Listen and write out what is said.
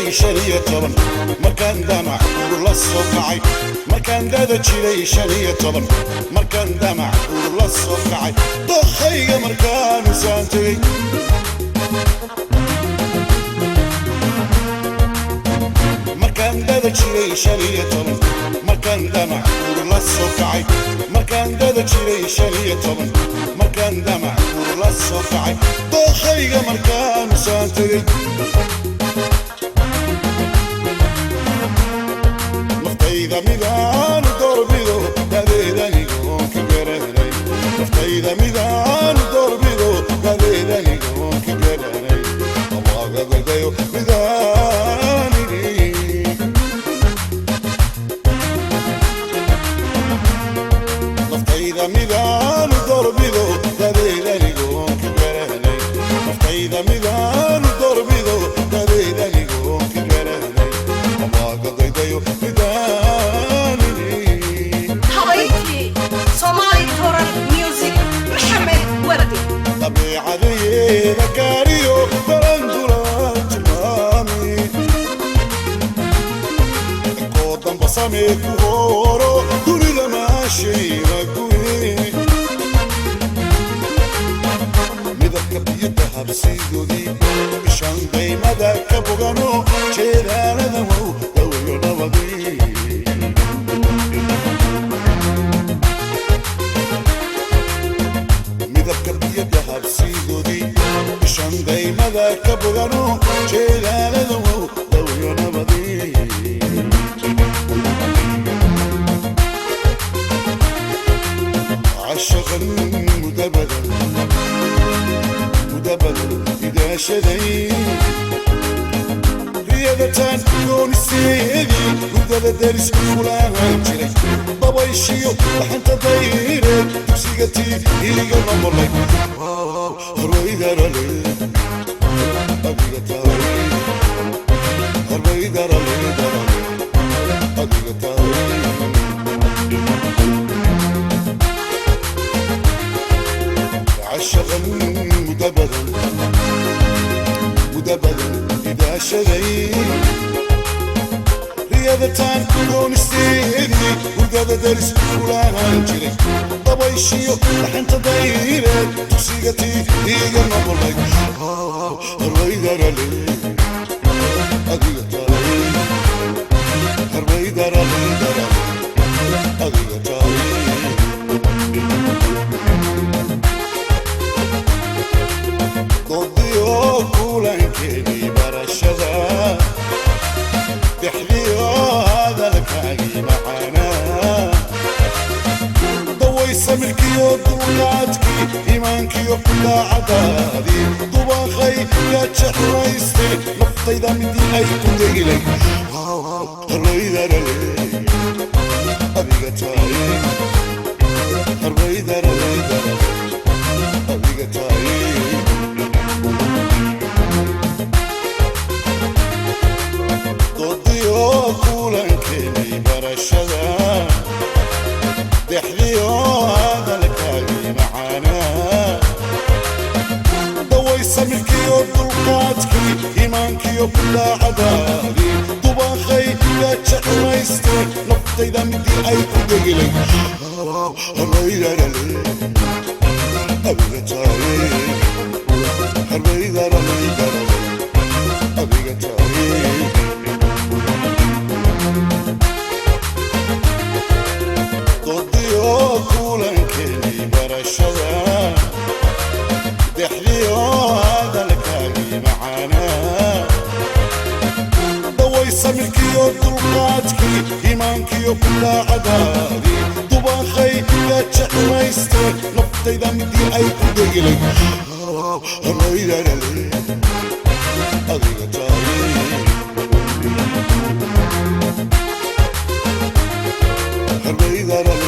Jiray 15, markaan damac guur la soo kacay, markaan dada jiray 15, markaan damac guur la soo kacay, dokhayga markaan usaan tegey. Markaan dada jiray 15, markaan damac guur la soo kacay, markaan dada jiray 15, markaan damac guur la soo kacay, dokhayga markaan usaan tegey. Naftayda midaan doorbido dadeedanigoon ka garanay, naftayda midaan doorbido dadeedanigoon ka garanay, awaagagadayo midaan idhi. Naftayda midaan doorbido dadeedanigoon ka garanay, naftayda midaan doorbido dadeedanigoon ka garanay, awaagagadayo midaan idhi. Habayntii Somali Toral Music, Maxamed Wardi. Dabeecadeyeeda gaariyo barandula tilmaami, koo damba samee ku horo dunida maashayma guyi, midabka biyo dahabsiidoodii ishan daymada ka bogano jeedaalada wow dawayo nabadii. Midabka biyo dahabsiidoodii ishan daymada ka bogano jeedaalada wow dawayo nabadii. Cashaqan mudabadan mudabadan idaashaday, riyadataan gooniseedii hurdada deris kulaahan jiray, dabayshiyo dhaxanta dayreed dugsiga tii iliga noqolay, harbaydarale adiga tahay, harbaydarale darale adiga tahay. Cashaqan mudabadan mudabadan idaashaday, riyadataan goonisteedii hurdada deris kulaahan jiray, dabayshiyo dhaxanta dayreed dugsiga tii iiga noqolay, harbaydarale adiga tahay, harbaydarale darale adiga tahay. Doodiyo kulankeenii barashada dexdiyo hadalkaagii macaanaa, dawaysa milkiyo dulqaadkii iimaankiyo daacadaadii dubaaqay yaa jeclaystay, naftayda midii ay ku degilay, harbaydarale adiga tahay, harbaydarale darale adiga tahay. Doodiyo kulankeenii barashada dexdiyo hadalkaagii macaanaa, dawaysa milkiyo dulqaadkii iimaankiyo daacadaadii dubaaqay yaa jeclaystay, naftayda midii ay ku degilay, harbaydarale adiga tahay, harbaydarale darale adiga tahay. Doodiyo kulankeenii barashada dexdiyo hadalkaagii macaanaa, dawaysa milkiyo dulqaadkii iimaankiyo daacadaadii dubaaqay yaa jeclaystay, naftayda midii ay ku degilay, harbaydarale adiga tahay, harbaydarale.